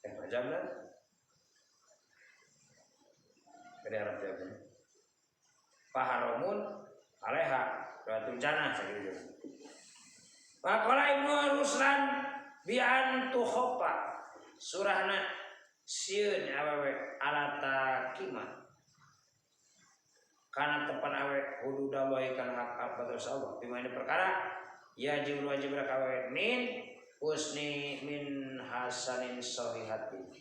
teh majamna gede harap jawabnya paharomun aleha Ratul jannah sakitu. Faqala Ibnu Ruslan bi an tukhofa surahna sieun awewe alata kima kana tepan awe hududallahi kana hak batas Allah di mana perkara yajib wajib awewe min husni min hasanin sahihati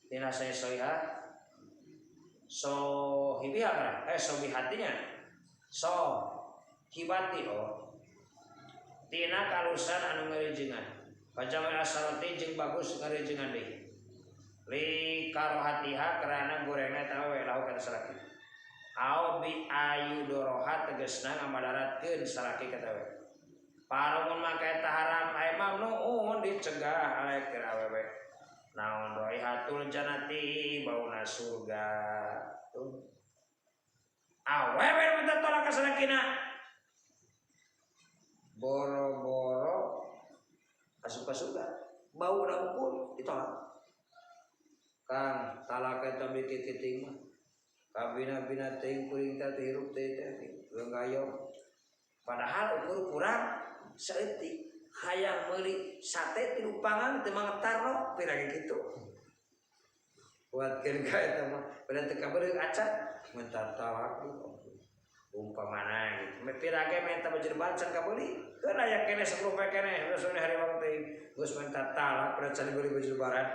din hasanin sahihah sohibiha kana sohihatinya so hibati oh tina kalusan anu ngarijengan pajamal asarati jeung bagus ngarijengan deui li karohatiha karana gorengna eta we lahu kana salaki au bi ayudoroha tegasna ngamadaratkeun salaki ka we paramun maka eta haram aya mamnuun dicegah alaik keur awewe naon raihatul jannati bauna surga tuh awewe minta tolak ka salakina boro-boro asup ka surga bau na ukur ditolak kang talak eta bikin kiting mah kabina-bina teuing kuring teh hirup teh teh gayong padahal ukur kurang saeutik hayang meuli sate tilu pangan teu mangetarno pira ge kitu kuatkeun ka eta mah beda teu kabeureuh acan minta talak umpamana gitu pira ge minta baju lebaran can kabeuli keun aya keneh 10 poe keneh geus hari waktu teh geus minta talak pada can dibeli baju lebaran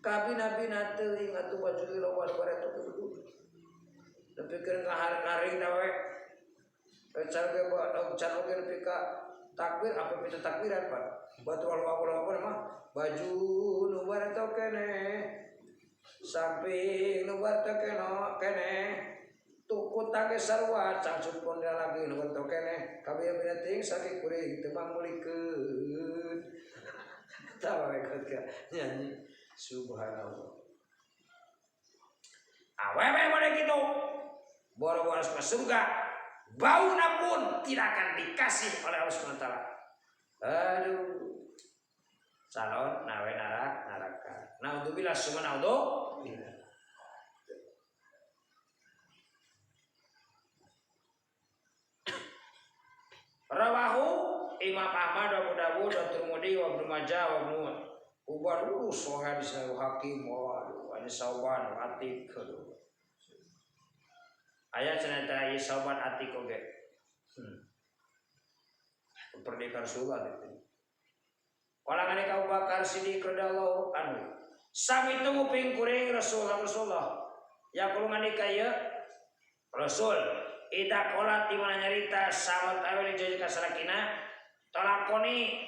kabina-bina teuing atuh baju loba lebaran atuh kudu nepi keur ngaring da we can ge can oge nepi ka takbir apa minta takbiran Pak batu Allah mah baju nu bareto keneh samping nu bareto keneh Tuku tage sarua cangcut pun lagi nu bentuk keneh kabeh bina ting sakit kuring teu mangulikeun. Tawa ikut ka nyanyi subhanallah. Awewe model kitu boro-boro masuk surga, bauna pun tidak akan dikasih oleh Allah Subhanahu wa taala. Aduh. Calon nawe neraka. Naudzubillah summa naudzubillah. Rawahu Imam Ahmad, Abu Dawud, At-Tirmidzi, wa Ibnu Majah, wa Ibnu Ubar urus hadis Hakim, waduh, ini Sauban Atik, aduh. Aya cenah teh ieu Sauban Atik oge. Perdeka Rasulullah itu. Kala ngane ka Abu Bakar Siddiq radhiyallahu anhu. Sami tunggu kuring Rasulullah Rasulullah. Ya kulo ngandika ieu Rasul ida kolat di mana nyarita sawat awe di jadi kasalakina tolakoni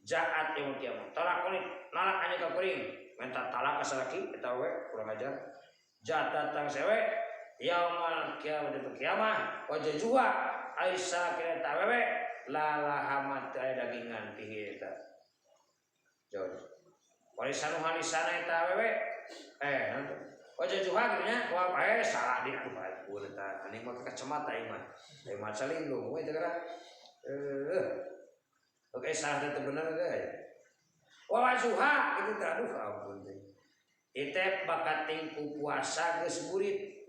jaat yaumul kiamat. Tolakoni nalak anya ka kuring minta talak kasalaki eta we kurang ajar. Jaat datang sewe yaumul kiamat di kiamah wajah juga aisyah kira eta awewe lalahamat aya dagingan pihi eta. Jauh. Warisan halisana eta awewe nanti wajah juga gitu nya wah salah di aduh ampun eta aneh mah kacamata ieu mah ieu mah salindung we teh kana oke salah teh bener teh wah wajuha itu teh aduh ampun teh ieu bakat ku puasa geus burit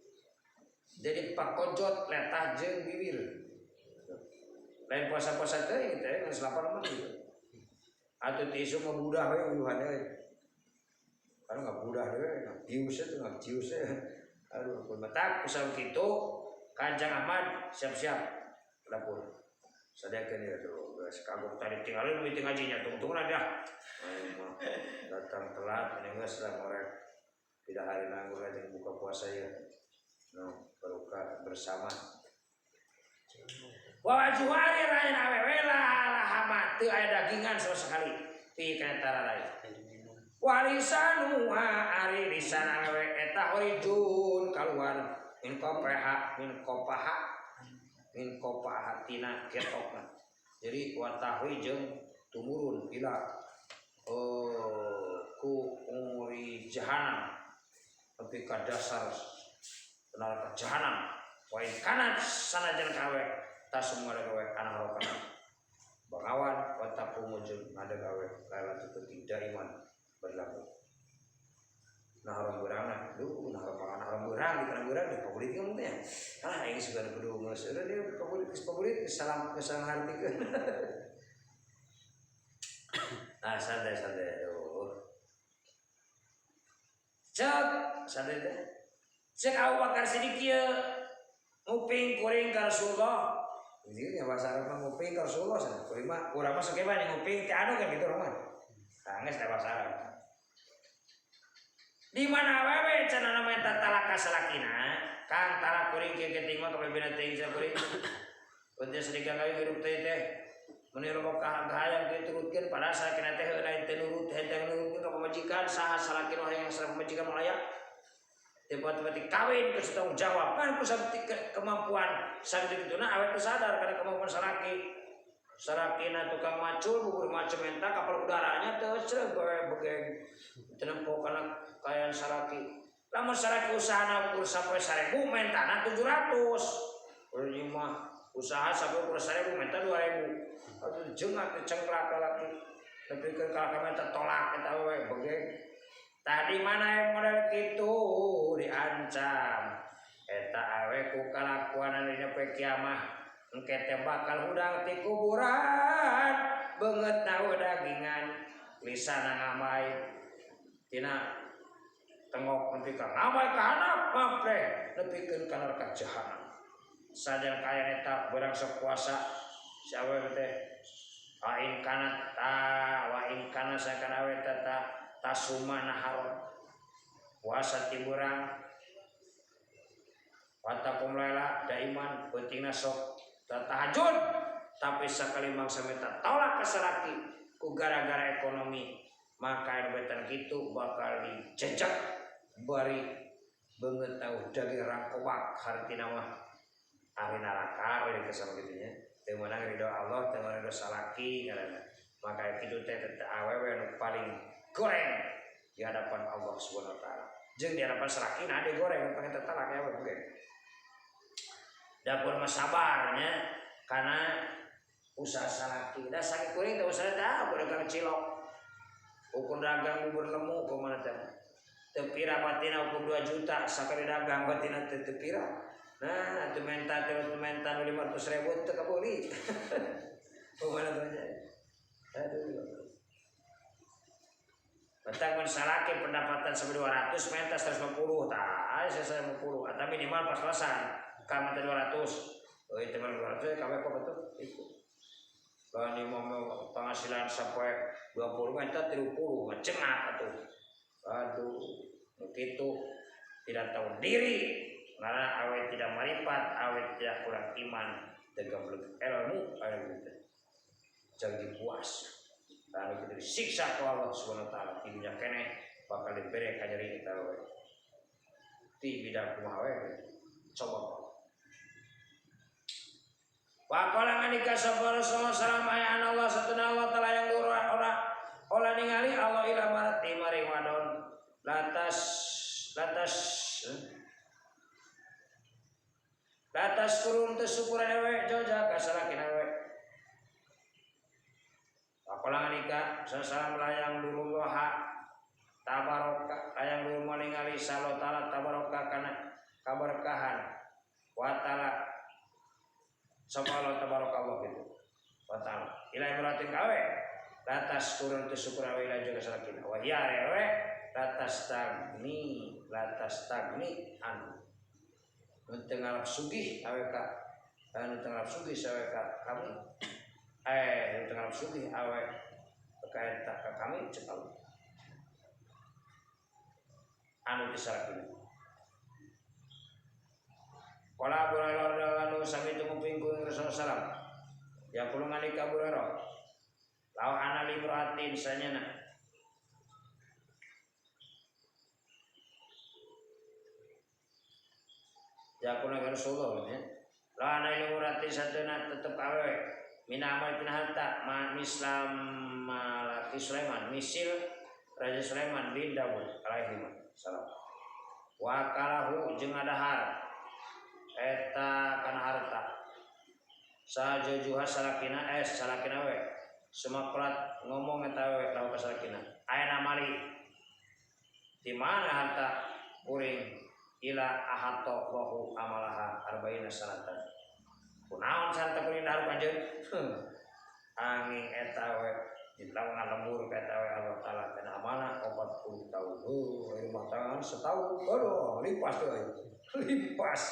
jadi pakojot letah jeung bibir lain puasa-puasa teh ieu teh geus 8 mah gitu atuh ti isuk mah budah we uyuhan we. Kalau nggak budah deh, nggak bius itu, nggak cius ya. Aduh, pun matak usaha gitu, Kanjeng Ahmad siap-siap ke dapur. Sadiakeun ya tuh, guys, kagok tadi tinggalin meeting ngajinya, tunggu-tunggu dah. Datang telat, ini geus lah ngorek. Tidak hari nanggur aja buka puasa ya. No, berbuka bersama. Wa wajuhari rayan awewe lah lah teu aya dagingan sama sekali. Pi kana tara lain. Warisanuha ari lisan awewe eta horijun kaluar min kopaha min kopaha min kopaha tina ketokna. Jadi watahui jeung tumurun ila ku umuri jahanam nepi ka dasar neraka jahanam wa in kanat sanajan kawe tas semua gawe kana harokana bangawan wa taqumu jeung ngadeg awe laila tu tidak iman berlaku. Nah haram beurangna, duh nah haram pangan haram beurang di kana beurang di favorit kamu teh. Ah aing sugan kudu geus eueuh dia favorit geus favorit geus salam geus salam hartikeun. Ah santai santai aduh. Cek santai teh. Cek Abu Bakar Siddiq ieu nguping kuring ka Rasulullah. Jadi nya bahasa Arab mah nguping ka Rasulullah cenah. Kuring mah urang mah sok mah nguping teh anu kan gitu urang mah. Tangis teh bahasa Arab. Di mana awewe cenah namanya talak ka salakina, Kang talak kuring kieu kieu mah kabeh teuing cenah kuring. Penting sedikit kali hirup teh teh. Mun loba kahayang teh turutkeun padahal salakina teh lain teh nurut teh nurutkeun ka pamajikan saha salakina hayang sareng pamajikan layak. Tiba-tiba kawin terus tanggung jawab kan ku kemampuan sakitu kituna awet teu sadar kana kemampuan salaki. Salakina tukang macul bubur macul menta kapal udaranya teu ceuk gawe begeng teu nempo kana kayaan salaki. Lamun salaki usahana ukur sapoe 1000 mentana 700. Kudu mah usaha sapoe ukur 1000 menta 2000. Atuh jengak teh cengklak lalaki. Nepikeun ka menta tolak eta we begeng. Tadi mana yang model kitu diancam eta awe ku kalakuan dina poe kiamah engke teh bakal hudang ti kuburan beungeut na dagingan lisana ngamai tina tengok nepi ka ngamai ka handap mampreh nepikeun ka neraka jahanam sajan kaya eta beurang sok kuasa si awewe teh ain kana ta wa in kana sakan awe teh ta tasuma naharon puasa tiburang watakum laila daiman pentingna sok tahajud tapi sakali mangsa minta tolak ka salaki ku gara-gara ekonomi maka anu betan kitu bakal dijejak bari Beungeut tau daging rangkobak hartina mah ahli neraka we sama kitu nya. Teu meunang ridho Allah, teu meunang ridho salaki ngaranna. Maka kitu teh teh awewe nu paling goreng di hadapan Allah Subhanahu wa taala. Jeung di hadapan salaki na ade goreng pengen tetalak ya we. Dapur mah sabarnya karena usaha salaki. Da sakit kuring teh usaha teh dagang cilok. Ukur dagang bubur lemu kumaha teh. Teu pira batina ukur 2 juta sakali dagang batina teh teu pira. Nah, teu menta teh teu menta 500.000 teu kabeuli. Kumaha teh? Aduh. Batang mun salaki pendapatan sampai 200 menta 150 tah, aya 150 atau minimal pas-pasan. Ka menta 200. Oh, itu mah 200 kabeh kok betul itu. Kalau mau penghasilan sampai 20 menta 30 ngecengak atuh. Aduh, begitu tidak tahu diri karena awe tidak maripat, awe tidak kurang iman, tegablek ilmu aya gitu. Jadi puas. Lalu kita disiksa ku Allah Subhanahu wa taala di dunia keneh bakal diberi kanyeri kita we. Di bidang kumaha we coba. Waqala nganika sapa Rasulullah sallallahu alaihi wasallam Allah satuna Allah taala yang ora ora olah ningali Allah ila marati maring wadon latas latas latas kurun teu syukuran ewe joja ka salakina ewe. Waqala nganika salam layang duluha tabaraka layang dulu ningali sallallahu taala tabaraka kana kaberkahan wa taala sapa Allah tabarakallah gitu wa taala ila imratin kawe latas kurun teu syukur awe ila juga salakina wa ya rewe latas tagni anu nu teu ngalap sugih awe ka anu teu ngalap sugih sawe ka kami nu teu ngalap sugih awe ka eta ka kami cek Allah anu ti salakina. Qala Abu Hurairah radhiyallahu anhu sami nguping ku Rasulullah sallam. Ya kulo ngalika Abu Hurairah. Law ana limra'atin sanyana. Ya kulo Rasulullah ya. Law ana limra'atin satuna tetep awewe mina amal tina harta ma mislam malaki Sulaiman misil Raja Sulaiman bin Dawud alaihi salam. Wa kalahu jeung adahar eta kana harta sajujuha salakina salakina we sumakolat ngomong eta we lawan ka salakina aya mali di mana harta kuring ila ahatta wa amalaha arba'ina sanatan kunaon harta kuring dahar anjeun angin eta we ditlawan ngalembur ka eta we Allah taala kana amanah 40 tahun rumah tangga setahun aduh lipas euy lipas.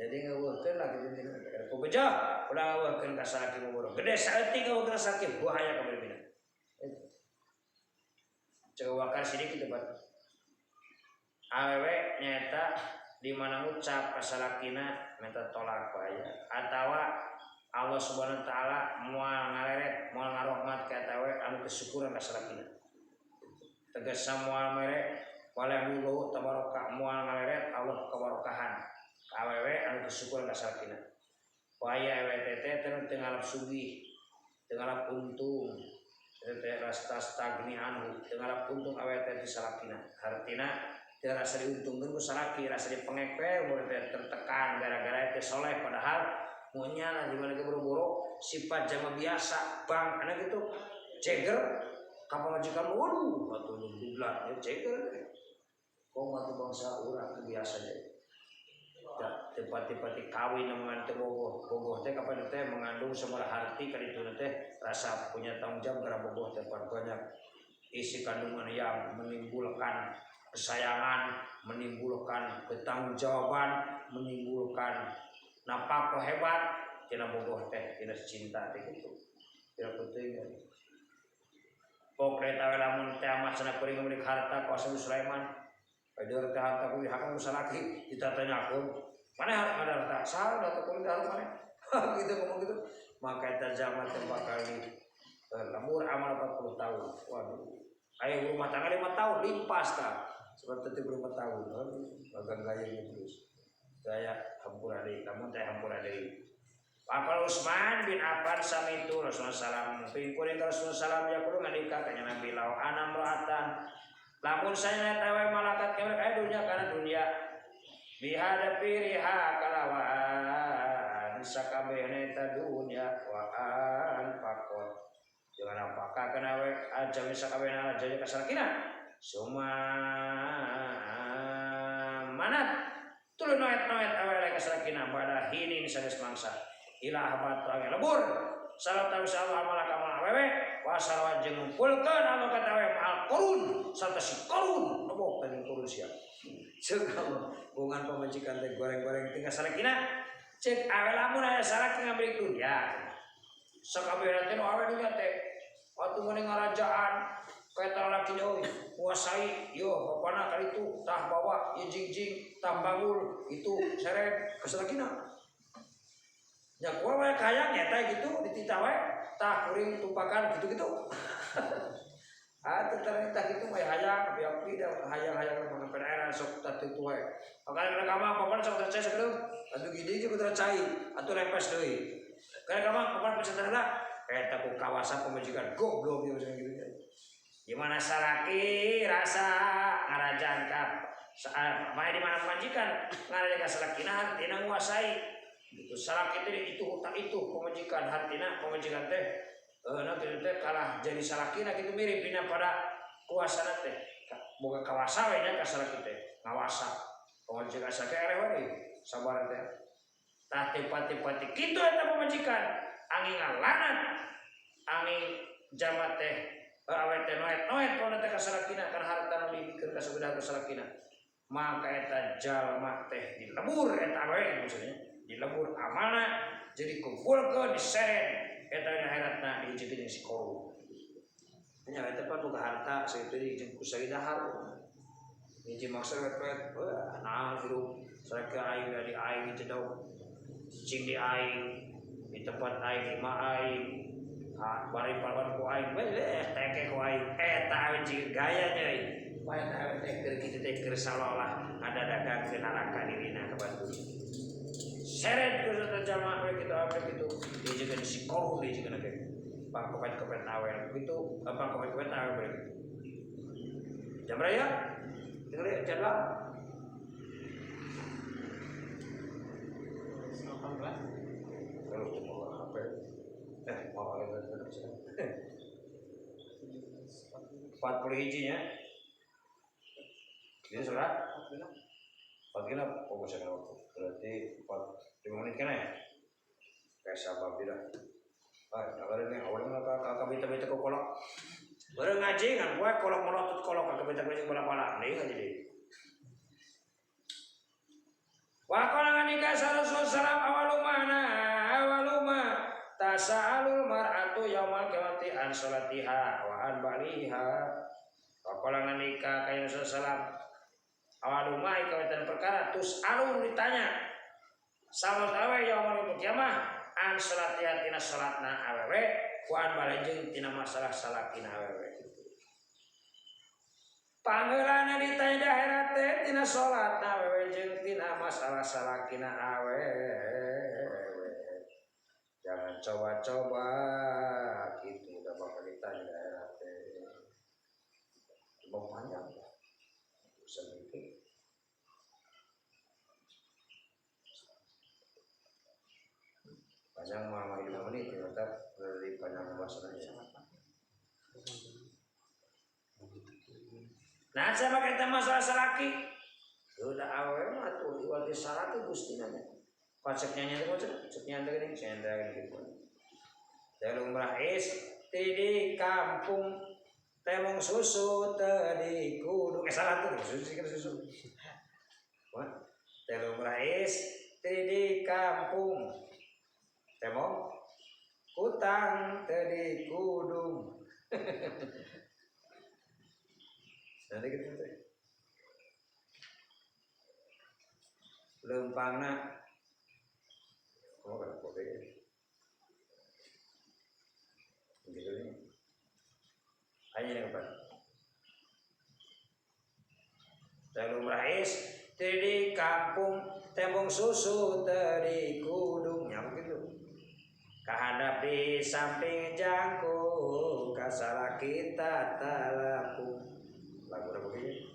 Jadi ngeuweuhkeun lah kitu teh. Ku beja ulah ngeuweuhkeun ka salaki bodoh. Gede saeutik ngeuweuhkeun ka salaki bahaya ka bina. Cek wakar sidik kitu Pak. Awewe nyaeta di mana ngucap ka salakina minta tolak bahaya atawa Allah Subhanahu wa taala moal ngaleret, moal ngarohmat ka eta we anu kesyukuran ka salakina. Tegas moal mere wala dulu tabaraka moal ngaleret Allah kebarokahan. Awewe anu kesyukuran ka salakina. Waya awewe teh teu ngalap sugih, teu ngalap untung. Teh rasa stagni anu teu ngalap untung awewe teh di salakina. Hartina teu rasa diuntungkeun ku salaki, rasa dipengek we umur teh tertekan gara-gara teh soleh padahal munya lah di mana ge boro-boro sifat jama biasa bang ana gitu ceger ka pamajikan waduh atuh dudlat ya ceger. Kok atuh bangsa urang biasa jadi. Tepati-pati kawin dengan teh bogoh. Bogoh teh kapan teh mengandung semua harti kali itu teh rasa punya tanggung jawab gara bogoh teh banyak isi kandungan yang menimbulkan kesayangan, menimbulkan ketanggung-jawaban, menimbulkan napako hebat tina bogoh teh tina cinta teh gitu. Tidak penting. Pokoknya tawe lamun teh amat sana kuring milik harta kuasa Sulaiman. Padur teh harta kuring hakang salaki ditatanya aku. Mana harta ada harta? Salah harta kuring harta mana? Gitu ngomong gitu. Maka eta zaman teh bakal di lembur amal 40 tahun. Waduh. Ayo rumah tangga 5 tahun limpas tah. Seperti 74 tahun, bagang gaya terus. Saya hampura deui, lamun teh hampura deui. Pakal Utsman bin Affan sami itu Rasulullah sallam pingkuring Rasulullah sallam yaqulu ngadika ka Nabi lau anam roatan. Lamun saya tawe malakat kemerek aya dunya kana dunya bihadapi riha kalawan sakabehna eta dunya wa anfaqat. Jangan apakah kana we aja sakabehna aja ka salakina. Suma manat tuluy noet-noet awe ka salakina pada hinin sanes mangsa. Ilah batu angin lebur salah tahu salah amal kamal awewe wasarwa jeung ngumpulkeun anu kata awewe al qurun sarta si qurun lebok teh qurun sia ceuk bongan pamajikan teh goreng-goreng tinggal salakina ceuk awe lamun aya salaki ngambil dunya sakabehna teh nu awe dunya teh atuh mun ngarajaan kaeta lalaki euy nguasai yo bapana kali itu tah bawa ieu jingjing tah banggul itu seret ka salakina. Ya gua wae kayang nyata gitu dititah wae tah kuring tumpakan gitu-gitu. Ah teu tah kitu mah hayang api-api da hayang-hayang mah daerah sok tah teu wae. Makanya kana kamar papan sok teh sakedeung atuh gede jeung putra cai atuh lempes deui. Kana kamar papan pesantren lah eta ku kawasan pamajikan goblok ieu misalnya gitu. Gimana salaki rasa ngarajaan ka bae di mana pamajikan ngarajaan ka salakina hartina nguasai. Itu salaki teh itu tak itu pamajikan hartina pamajikan teh nanti teh kalah jadi salakina kitu mirip dina pada kuasana teh boga kawasa we nya ka salaki teh ngawasa pamajikan salaki eleh we sabar teh tah tepati-pati kitu eta pamajikan angin ngalanat angin jama teh awe teh noet-noet kana teh ka salakina kana harta nu dibikeun ka sabedah ku salakina maka eta jalma teh dilebur eta awe maksudnya dilebur amanah jadi kumpulkeun diseret eta dina akhiratna dihijikeun jeung si korun nya eta pan boga harta sakitu jeung ku sagidahar hiji maksa wet-wet wah naon hirup sareka aing da di aing jedog cicing di aing di tempat aing di imah aing bari pawan ku aing we teke ku aing eta awe jeung gaya nya euy bae awe teh keur kitu teh keur salolah ngadadagang ke neraka dirina ka batur seret ku serta jamaah we kitu awe kitu dijekeun si korun dijekeun teh pangkopet-kopet awe kitu pangkopet-kopet awe we kitu jam raya tinggal jadwal 18 kalau mau HP mau ada 40 hijinya ini surat 46 oh saya waktu berarti 45 menit kan ya kayak sabab tidak ah kabar ini awalnya kakak bita-bita ke kolok baru ngaji kan gue kolok melotot kolok kakak bita-bita bola-bola nih ngaji deh wa qala nganika sallallahu salam awalumana awaluma tasaalul mar'atu yaumal qiyamati an salatiha wa an baliha wa qala nganika kaya sallam awaluma ikawetan perkara tus alun ditanya salat awe yaumul qiyamah an salatiha tina salatna awewe wa an bali tina masalah salakina awewe panggeulana ditanya di akhirat teh tina salatna awewe jeung tina masalah salakina awewe. Jangan coba-coba gitu udah bakal ditanya di akhirat teh. Cuma panjang lah urusan itu. Panjang mah 5 menit ya, tetap dari panjang pembahasannya. Nah, sama kita masalah salaki. Udah awewe mah tuh iwal di salaki Gusti nanya. Konsep nyanyi itu macam cek nyanyi gini, cendra gitu. Jalung istri di kampung temong susu tadi kudu salah tuh susu kan susu. Wah, telung istri di kampung temong kutang tadi kudung. Nanti gitu teh. Lempangna oh kada kopi. Gitu nih. Ayo nih kapan? Paris teu di kampung, tembong susu teu dikudung, nya kitu. Kahandap di samping jangkung, ka salaki tatalapung. Lagu begini.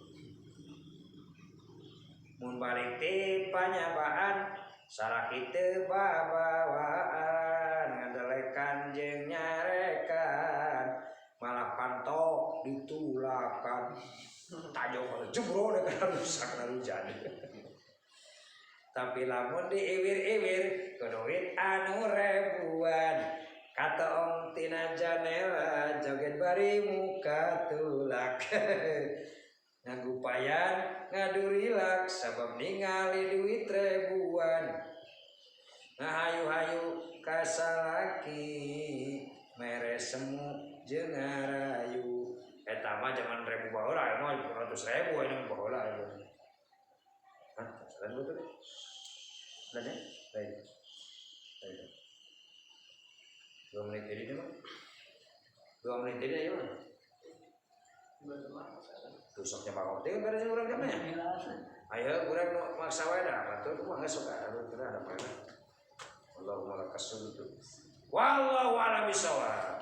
Mun balik ti panyabaan, salaki teu babawaan, ngadelekan jeung nyarekan, malah pantok ditulakan, tajok jebro kana rusak kana hujan. Tapi lamun diiwir-iwir ku duit anu ribuan, katoong tina janela joget bari muka tulak, ngagupayan ngadurilak sabab ningali duit ribuan, ngahayu-hayu ka salaki mere semu jeung ngarayu. Eta mah zaman ribu baheula, mah 100.000 ini baheula ieu. Hah, salah betul. Udah ya? Baik. Baik. 2 menit jadi mah. 2 menit jadi ayo mah. Tusoknya Pak Kote beres urang jamnya. Ayo urang nu maksa wae dah, batur mah geus sok anu teu ada apa. Allahumma lakas sujud. Wallahu a'lam bishawab.